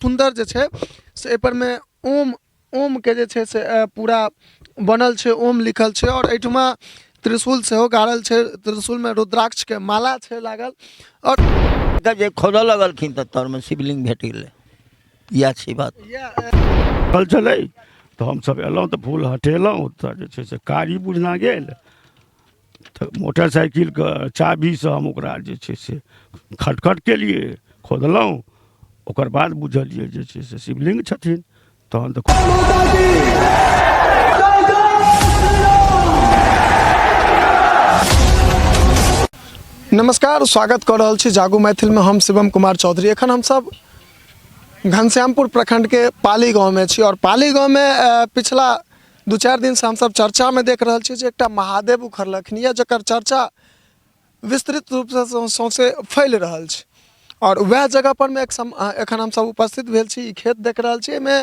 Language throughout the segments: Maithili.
सुन्दर जे छै से एहिपर मे ओम ओमके जे छै से पूरा बनल छै, ओम लिखल छै। आओर एहिठुमा त्रिशूल सेहो गाड़ल छै, त्रिशूलमे रुद्राक्षके माला छै लागल। आओर जे खोदऽ लगलखिन तऽ तरमे शिवलिंग भेट गेलै। इएह छै बात। फल छलै तऽ हमसभ एलहुँ तऽ फूल हटेलहुँ तऽ जे छै से कारी बुझना गेल। तऽ मोटरसाइकिलके चाभीसँ हम ओकरा जे छै से खटखट केलियै, खोदलहुँ, ओकर बाद बुझलियै जे छै से शिवलिंग छथिन। तहन तऽ नमस्कार, स्वागत कऽ रहल छी जागू मैथिलमे, हम शिवम कुमार चौधरी। एखन हमसभ घनश्यामपुर प्रखंडके पाली गाँवमे छी आओर पाली गाँवमे पिछला 2-4 दिनसँ हमसभ चर्चामे देख रहल छी जे एकटा महादेव उखड़लखिन यऽ, जकर चर्चा विस्तृत रूपसँ सौँसे फैल रहल छै। आओर वएह जगह परमे एखन हमसभ उपस्थित भेल छी। ई खेत देख रहल छी, एहिमे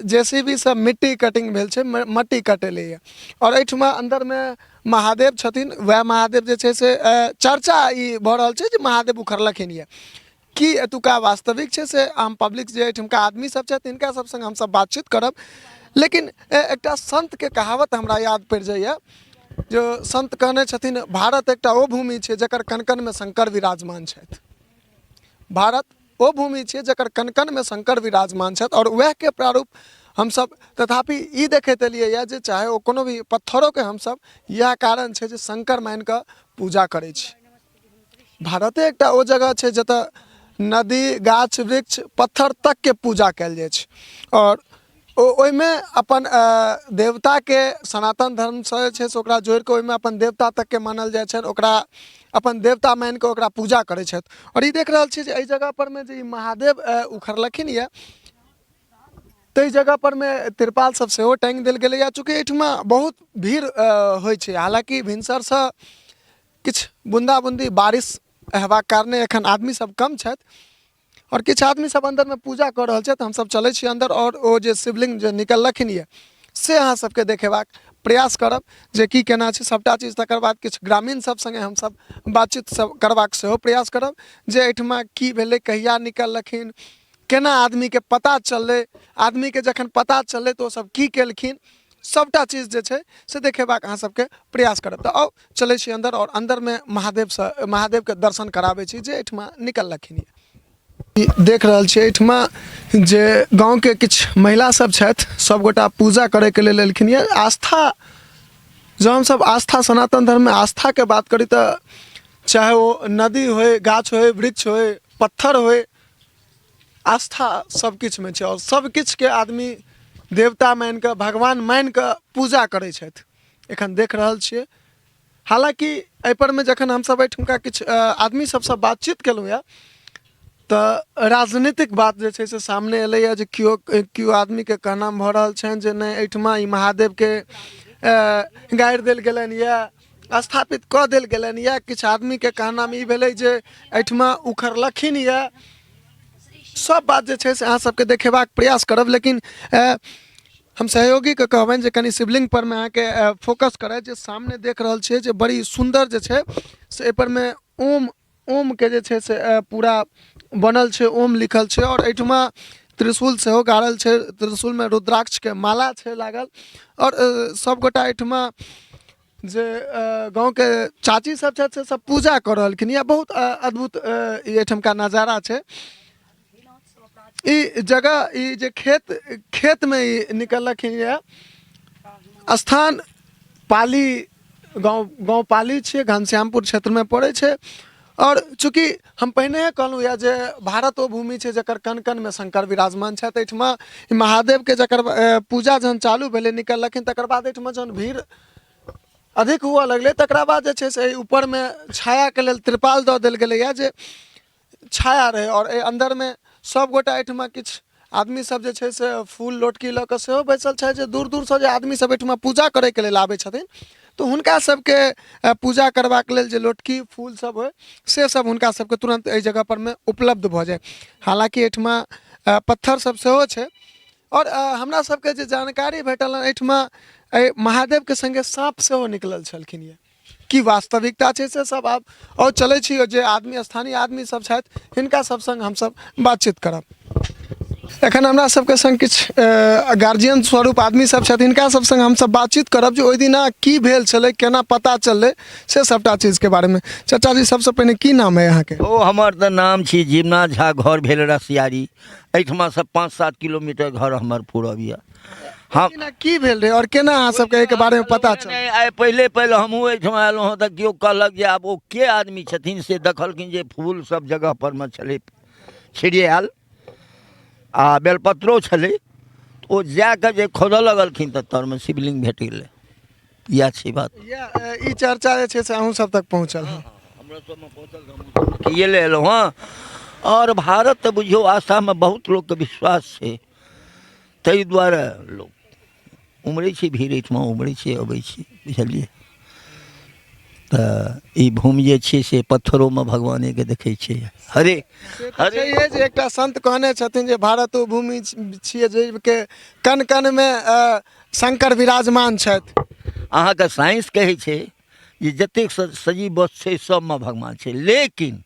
जे सी बी सँ मिट्टी कटिंग भेल छै, मट्टी कटेलैए। आओर एहिठमा अन्दरमे महादेव छथिन। वएह महादेव जे छै से चर्चा ई भऽ रहल छै जे महादेव उखड़लखिन यऽ। की एतुका वास्तविक छै से आम पब्लिक जे एहिठुमका आदमी सब छथि हिनका सब संग हमसब बातचीत करब। लेकिन एकटा संतके कहावत हमरा याद पड़ि जाइए, जो संत कहने छथिन, भारत एकटा ओ भूमि छै जकर कण-कणमे शंकर विराजमान छथि। भारत ओ भूमि छै जकर कण-कणमे शंकर विराजमान छथि। आओर वएहके प्रारूप हमसब तथापि ई देखैत एलियैए जे चाहे ओ कोनो भी पत्थरोके हमसब इएह कारण छै जे शंकर मानिकऽ पूजा करै छी। भारते एकटा ओ जगह छै जतऽ नदी, गाछ वृक्ष, पत्थर तकके पूजा कयल जाइ छै। आओर ओहिमे अपन देवताके सनातन धर्मसँ जे छै से ओकरा जोड़िकऽ ओहिमे अपन देवता तकके मानल जाइ छनि, ओकरा अपन देवता मानिकऽ ओकरा पूजा करै छथि। आओर ई देख रहल छी जे एहि जगह परमे जे ई महादेव उखड़लखिन यऽ, ताहि जगह परमे तिरपाल सब सेहो टाँगि देल गेलैए। चूँकि एहिठमा बहुत भीड़ होइ छै, हालाँकि भिनसरसँ किछु बूंदा बूंदी बारिश हेबाक कारणे एखन आदमी सब कम छथि आओर किछु आदमी सब अन्दरमे पूजा कऽ रहल छथि। हमसब चलै छी अन्दर आओर ओ जे शिवलिंग जे निकललखिन यऽ से अहाँ सबके देखेबाक प्रयास करब जे की केना छै सबटा चीज। तकर बाद किछु ग्रामीण सब सङ्गे हमसब बातचीत सब करबाक सेहो प्रयास करब जे एहिठमा की भेलै, कहिया निकललखिन, केना आदमीके पता चललै, आदमीके जखन पता चललै तऽ ओसब की केलखिन, सबटा चीज जे छै से देखेबाक अहाँ सबके प्रयास करब। तऽ आउ चलै छी अन्दर आओर अन्दरमे महादेवसँ महादेवके दर्शन कराबै छी जे एहिठमा निकललखिन यऽ। देख रहल छियै एहिठमा जे गाँवके किछु महिला सब छथि, सबगोटा पूजा करैके लेल एलखिन यऽ। आस्था, जँ हमसब आस्था सनातन धर्ममे आस्थाके बात करी तऽ चाहे ओ नदी होइ, गाछ होइ, वृक्ष होइ, पत्थर होइ, आस्था सबकिछुमे छै। आओर सबकिछुके आदमी देवता मानिकऽ, भगवान मानिकऽ पूजा करै छथि। एखन देख रहल छियै। हालाँकि एहिपर मे जखन हमसब एहिठुमका किछु आदमी सबसँ बातचीत केलहुँ यऽ तऽ राजनीतिक बात जे छै से सामने एलैए जे केओ केओ आदमीके कहनाम भऽ रहल छनि जे नहि, एहिठमा ई महादेवके गाड़ि देल गेलनि यऽ, स्थापित कऽ देल गेलनि यऽ। किछु आदमीके कहनाम ई भेलै जे एहिठमा उखड़लखिन यऽ। सब बात जे छै से अहाँ सबके देखेबाक प्रयास करब। लेकिन हम सहयोगीके कहबनि जे कनि शिवलिंग परमे अहाँके फोकस करथि जे सामने देख रहल छियै जे बड़ी सुन्दर जे छै से एहिपर मे ओम ओमके जे छै से पूरा बनल छै, ओम लिखल छै। आओर एहिठमा त्रिशूल सेहो गाड़ल छै, त्रिशूलमे रुद्राक्षके माला छै लागल। आओर सबगोटा एहिठमा जे गाँवके चाची सब छथि से सब पूजा कऽ रहलखिन यऽ। बहुत अद्भुत ई एहिठमका नजारा छै। ई जगह ई जे खेतमे ई निकललखिन यऽ स्थान पाली गाँव, गाँव पाली छियै, घनश्यामपुर क्षेत्रमे पड़ै छै। आओर चूँकि हम पहिने कहलहुँ यऽ जे भारत ओ भूमि छै जकर कण कणमे शंकर विराजमान छथि, एहिठमा महादेवके जकर पूजा जहन चालू भेलै, निकललखिन, तकर बाद एहिठमा जहन भीड़ अधिक हुअ लगलै तकरा बाद जे छै से एहि ऊपरमे छायाके लेल त्रिपाल दऽ देल गेलैए जे छाया रहै। आओर एहि अन्दरमे सभगोटा एहिठमा किछु आदमी सब जे छै से फूल लोटकी लऽ कऽ सेहो बैसल छथि जे दूर दूरसँ जे आदमी सब एहिठमा पूजा करैके लेल आबै छथिन तऽ हुनका सबके पूजा करबाक लेल जे लोटकी फूल सब होइ से सब हुनका सबके तुरन्त एहि जगह परमे उपलब्ध भऽ जाय। हालाँकि एहिठमा पत्थर सब सेहो छै। आओर हमरा सबके जे जानकारी भेटल हँ एहिठमा एहि महादेवके सङ्गे साँप सेहो निकलल छलखिन यऽ। की वास्तविकता छै से सब आब आओर चलै छी जे आदमी स्थानीय आदमी सब छथि हिनका सब सङ्ग हमसब बातचीत करब। एखन हमरा सबके संग किछु गार्जियन स्वरूप आदमी सब छथि, हिनका सब संग हमसब बातचीत करब जे ओहि दिना की भेल छलै, केना पता चललै, से सबटा चीजके बारेमे। चाचा जी, सबसँ पहिने की नाम है अहाँके? ओ हमर तऽ नाम छी जीवनाथ झा, घर भेल रसियारी, एहिठमासँ 5-7 किलोमीटर घर हमर पूरब यऽ। हम केना की भेल रहै और केना अहाँ सबके एहिके बारेमे पता चलल? नहि, आइ पहिले पहिले हमहूँ एहिठमा एलहुँ हँ तऽ केओ कहलक जे आब ओ के आदमी छथिन से देखलखिन जे फूल सब जगह परमे छलै छिड़ियायल आ बेलपत्रो छलै। ओ जा कऽ जे खोदऽ लगलखिन तऽ तरमे शिवलिंग भेट गेलै। इएह छै बात। इएह ई चर्चा जे छै से अहूँ सब तक पहुँचल हँ? हमरा सबमे पहुँचल तऽ हमहूँ सब देखिए लए एलहुँ हँ। आओर भारत तऽ बुझियौ आस्थामे बहुत लोकके विश्वास छै, ताहि दुआरे लोक उमड़ै छै, भीड़ एहिठमा उमड़ै छै, अबै छै, बुझलियै। तऽ ई भूमि जे छै से पत्थरोमे भगवानेके देखै छै। हरे हरे छैहे जे एकटा संत कहने छथिन जे भारत ओ भूमि छियै जाहिके कण कणमे शंकर विराजमान छथि। अहाँके साइंस कहै छै जे जतेक सजीव वस्तु छै सबमे भगवान छै, लेकिन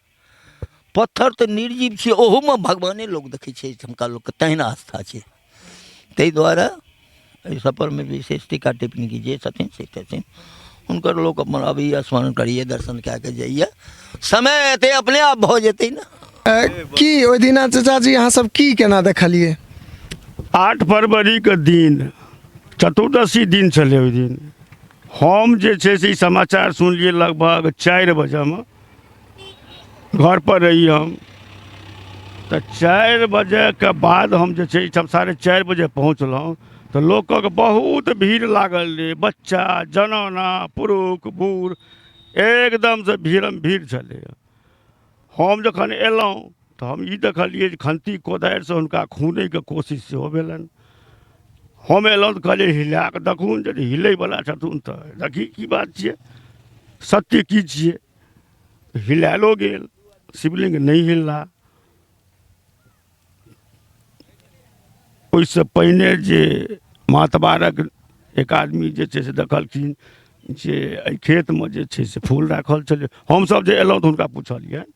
पत्थर तऽ निर्जीव छै, ओहूमे भगवाने लोक देखै छै, एहिठमका लोकके तहिना आस्था छै। ताहि दुआरे एहि सफरमे विशेष टीका टिप्पणी जे छथिन से छथिन, हुनकर लोक अपन अबैए, स्मरण करैए, दर्शन कए कऽ जाइए। समय एतै अपने आप भऽ जेतै ने। की ओहि दिना चाचा जी अहाँ सब की केना देखलियै? 8 फरवरीके दिन चतुर्दशी दिन छलै। ओहि दिन हम जे छै से ई समाचार सुनलियै लगभग 4 बजेमे, घरपर रही हम। तऽ 4 बजेके बाद हम जे छै एहिठाम 4:30 बजे पहुँचलहुँ तऽ लोकक बहुत भीड़ लागल रहै, बच्चा जनाना पुरुष बूढ़ एकदमसँ भीड़म भीड़ छलै। हम जखन अयलहुँ तऽ हम ई देखलियै जे खन्ती कोदारिसँ हुनका खुनैके कोशिश सेहो भेलनि। हम अयलहुँ तऽ कहलियै हिला कऽ देखहुन, यदि हिलैवला छथुन तऽ देखी की बात छियै, सत्य की छियै। हिलायलो गेल, शिवलिंग नहि हिलला। ओहिसँ पहिने जे मातबारक एक आदमी जे छै से देखलखिन जे एहि खेतमे जे छै से फूल राखल छलै। हमसभ जे अयलहुँ तऽ हुनका पुछलियनि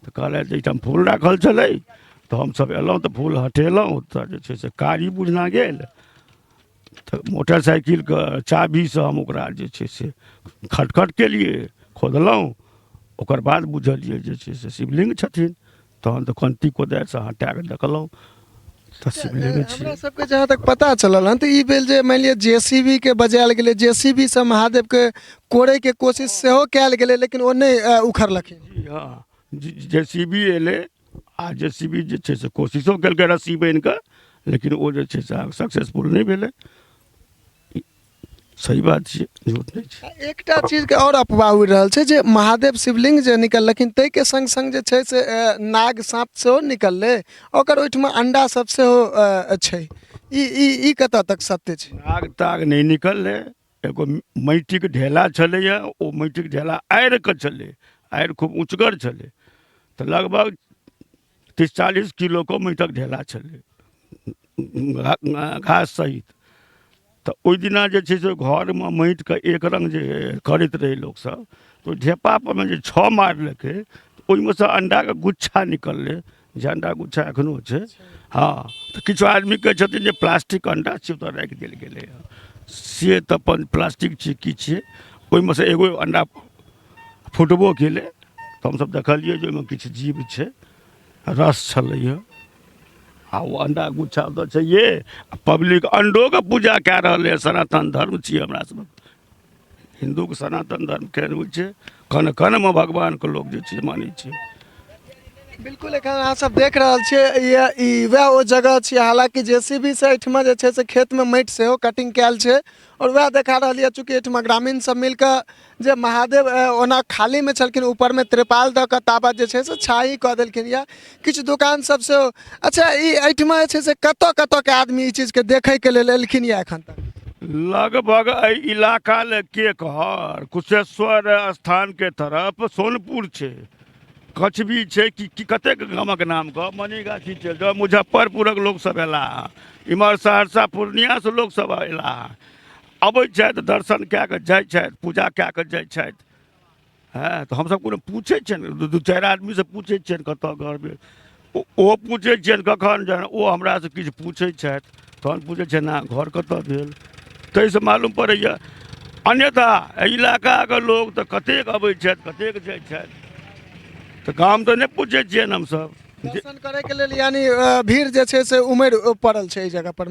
तऽ कहलथि जे एहिठाम फूल राखल छलै। तऽ हमसभ अयलहुँ तऽ फूल हटेलहुँ तऽ जे छै से कारी बुझना गेल। तऽ मोटरसाइकिलके चाभीसँ हम ओकरा जे छै से खटखट केलियै, खोदलहुँ, ओकर बाद बुझलियै जे छै से शिवलिंग छथिन। तहन तऽ खन्ती कोदारिसँ हटा कऽ देखलहुँ तऽ शिवलिंग छै। हमरा सबके जहाँ तक पता चलल हन तऽ ई भेल जे मानि लिअ जे सी बी के बजायल गेलै, जे सी बी सँ महादेवके कोड़ैके कोशिश सेहो कयल गेलै, लेकिन ओ नहि उखड़लखिन। जी हँ, जे सी बी एलै आ जे सी बी जे छै से कोशिशो केलकै रस्सी बान्हि कऽ, लेकिन ओ जे छै से सक्सेसफुल नहि भेलै। सही बात छियै, झूठ नहि छै। एकटा चीजके आओर अफवाह उड़ि रहल छै जे महादेव शिवलिंग जे निकललखिन ताहिके सङ्ग सङ्ग जे छै से नाग साँप सेहो निकललै, ओकर ओहिठमा अंडा सब सेहो छै। ई ई ई कतऽ तक सत्य छै? नाग ताग नहि निकललै। एगो माटिक ढेला छलैए, ओ माटिक ढेला आड़िके छलै, आड़ि खूब उँचगर छलै, तऽ लगभग 30-40 किलोके माटिक ढेला छलै घास सहित। तऽ ओहि दिना जे छै से घरमे माटिके एक रङ्ग जे करैत रहै लोकसभ, तऽ ओहि ढेपापर मे जे छओ मारलकै ओहिमे सँ अण्डाके गुच्छा निकललै, जे अण्डा गुच्छा एखनो छै। हँ, तऽ किछु आदमी कहै छथिन जे प्लास्टिक अण्डा छै ओतऽ राखि देल गेलै हँ, से तऽ अपन प्लास्टिक छियै की छियै। ओहिमे सँ एगो अण्डा फुटबो केलै तऽ हमसभ देखलियै जे ओहिमे किछु जीव छै, रस छलैए। आ ओ अण्डा गुच्छा तऽ छैहे, पब्लिक अण्डोके पूजा कए रहलै। सनातन धर्म छियै हमरा सभक, हिन्दूके सनातन धर्म केहन होइ छै, कण कणमे भगवानके लोक जे छै मानै छै। बिल्कुल, एखन अहाँ सब देख रहल छियै ई वएह ओ जगह छियै। हालांकि जे सी बी से एहिठमा जे छै से खेतमे माटि सेहो कटिंग कयल छै आओर वएह देखा रहल यऽ। चूँकि एहिठमा ग्रामीण सब मिल कऽ जे महादेव ओना खालीमे छलखिन, ऊपरमे त्रिपाल दऽ कऽ ताबत जे छै से छाही कऽ देलखिन यऽ। किछु दोकान सब सेहो। अच्छा, ई एहिठमा जे छै से कतऽ कतऽके आदमी ई चीजके देखैके लेल एलखिन यऽ एखन तक? लगभग एहि इलाका ले के कहर कुशेश्वर स्थान के तरफ सोनपुर छै, कछबी छै, कि कि कतेक गामक नाम कहब, मनीगाछी चलि जाउ, मुजफ्फरपुरक लोकसभ अयला, इम्हर सहरसा पूर्णियासँ लोकसभ अयला, अबै छथि, दर्शन कए कऽ जाइ छथि, पूजा कए कऽ जाइ छथि। हँ, तऽ हमसभ कोनो पूछै छियनि, दू दू चारि आदमीसँ पूछै छियनि कतऽ घर भेल। ओ पूछै छियनि कखन जहन ओ हमरासँ किछु पूछै छथि तहन पूछै छियनि अहाँ घर कतऽ भेल ताहिसँ मालूम पड़ैए अन्यथा एहि इलाकाके लोक तऽ कतेक अबै छथि कतेक जाइ छथि तऽ गाम तऽ नहि पूछै छियनि हमसभ। दर्शन करैके लेल यानी भीड़ जे छै से उमड़ि पड़ल छै एहि जगह पर।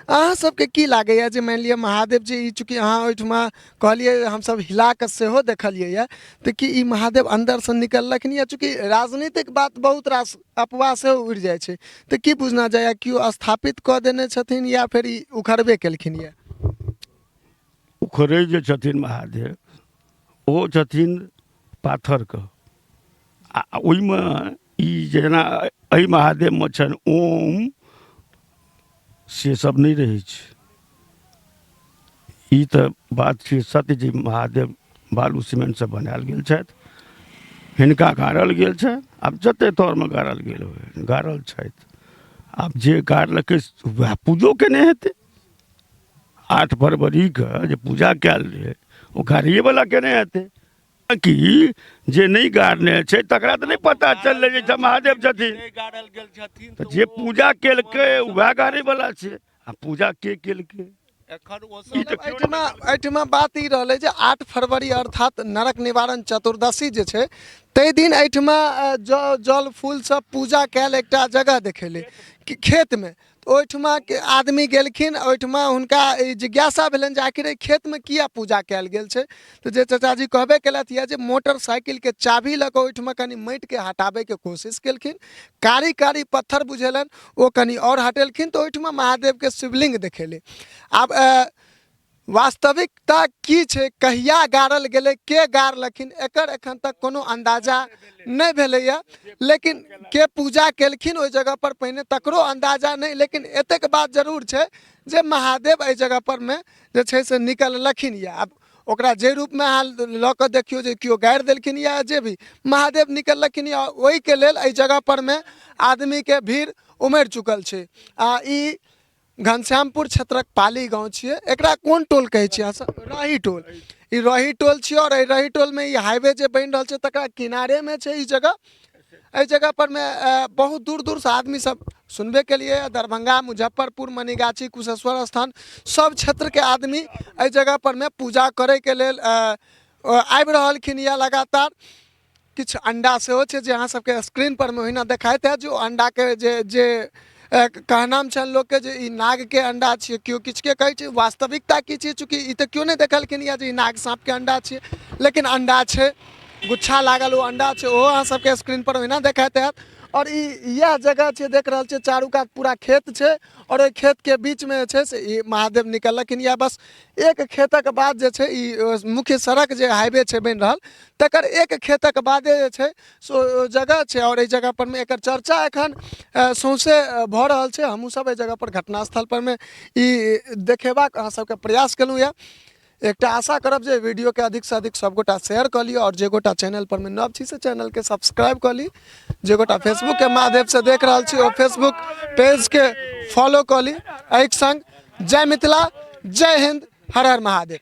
अहाँ सबके की लागैए जे मानि लिअ महादेव जी ई चूँकि अहाँ ओहिठमा कहलियै हमसब हिला कऽ सेहो देखलियै यऽ, तऽ की ई महादेव अन्दरसँ निकललखिन या चूँकि राजनीतिक बात बहुत रास अफवाह सेहो उड़ि जाइ छै, तऽ की बुझना जाइए केओ स्थापित कऽ देने छथिन या फेर ई उखड़बे केलखिन यऽ? उखड़ै जे छथिन महादेव ओ छथिन पाथरके आ ओहिमे ई जेना एहि महादेवमे छनि ओम से सब नहि रहै छै। ई तऽ बात छियै सत्य जे महादेव बालू सीमेंटसँ बनायल गेल छथि, हिनका गाड़ल गेल छै। आब जते तरमे गाड़ल गेल होइ गाड़ल छथि, आब जे गाड़लकै वएह पूजो केने हेतै। 8 फरवरीके जे पूजा कयल रहै ओ गाड़िएवला केने हेतै कि जे नहि गाड़ने छै तकरा तऽ नहि पता चललै जे महादेव छथिन। गाड़ल गेल छथिन तऽ जे पूजा केलकै वएह गाड़ैवला छै आ पूजा के केलकै एखन ओ ई सब तऽ केओ एहिठमा एहिठमा बात ई रहलै जे 8 फरवरी अर्थात नरक निवारण चतुर्दशी जे छै ताहि दिन एहिठमा जल फूल सब पूजा कयल एकटा जगह देखेलै कि खेतमे, तऽ ओहिठमा के आदमी गेलखिन, ओहिठमा हुनका ई जिज्ञासा भेलनि जे आखिर एहि खेतमे किया पूजा कयल गेल छै। तऽ जे चाचाजी कहबे केलथि यऽ जे मोटरसाइकिलके चाभी लऽ कऽ ओहिठमा कनि माटिके हटाबैके कोशिश केलखिन, कारी कारी पत्थर बुझेलनि, ओ कनि आओर हटेलखिन तऽ ओहिठमा महादेवके शिवलिंग देखेलै। आब वास्तविकता की छै, कहिया गाड़ल गेलै, के गाड़लखिन, एकर एखन तक कोनो अन्दाजा नहि भेलैए, लेकिन के पूजा केलखिन ओहि जगह पर पहिने तकरो अन्दाजा नहि, लेकिन एतेक बात जरूर छै जे महादेव एहि जगह पर मे जे छै से निकललखिन यऽ। आब ओकरा जे रूपमे अहाँ लऽ कऽ देखियौ जे केओ गाड़ि देलखिन या जे भी महादेव निकललखिन यऽ, ओहिके लेल एहि जगह पर मे आदमीके भीड़ उमड़ि चुकल छै। आ ई घनश्यामपुर क्षेत्रक पाली गाँव छियै, एकरा कोन टोल कहै छियै अहाँ सब? रही टोल। ई रही टोल छियै आओर एहि रही टोलमे ई हाईवे जे बनि रहल छै तकरा किनारेमे छै ई जगह। एहि जगह पर मे बहुत दूर दूरसँ आदमी सब सुनबे केलियै, दरभंगा, मुजफ्फरपुर, मनीगाछी, कुशेश्वर स्थान सब क्षेत्रके आदमी एहि जगह पर मे पूजा करैके लेल आबि रहलखिन यऽ लगातार। किछु अंडा सेहो छै जे अहाँ सबके स्क्रीन पर मे ओहिना देखाइत हैत जे ओ अंडाके जे जे कहनाम छनि लोकके जे ई नागके अंडा छियै, केओ किछुके कहै छै, वास्तविकता की छियै चूँकि ई तऽ केओ नहि देखलखिन यऽ जे ई नाग साँपके अंडा छियै, लेकिन अंडा छै, गुच्छा लागल ओ अंडा छै, ओहो अहाँ सबके स्क्रीन पर ओहिना देखाइत हैत। आओर ई इएह जगह छै, देख रहल छियै चारू कात पूरा खेत छै आओर ओहि खेतके बीचमे जे छै से ई महादेव निकललखिन यऽ। बस एक खेतक बाद जे छै ई मुख्य सड़क जे हाईवे छै बनि रहल तकर एक खेतक बादे जे छै से ओ जगह छै आओर एहि जगह पर मे एकर चर्चा एखन सौंसे भऽ रहल छै। हमहूँ सब एहि जगह पर घटनास्थल पर मे ई देखेबाक अहाँ सबके प्रयास केलहुँ यऽ। एकटा आशा करब जे वीडियोके अधिकसँ अधिक सबगोटा शेयर कऽ लिअ आओर जे गोटा चैनल पर मे नव छी से चैनलके सब्सक्राइब कऽ ली, जे गोटा फेसबुकके माध्यमसँ देख रहल छी ओ फेसबुक पेजके फॉलो कऽ ली। एहिके संग जय मिथिला, जय हिंद, हर हर महादेव।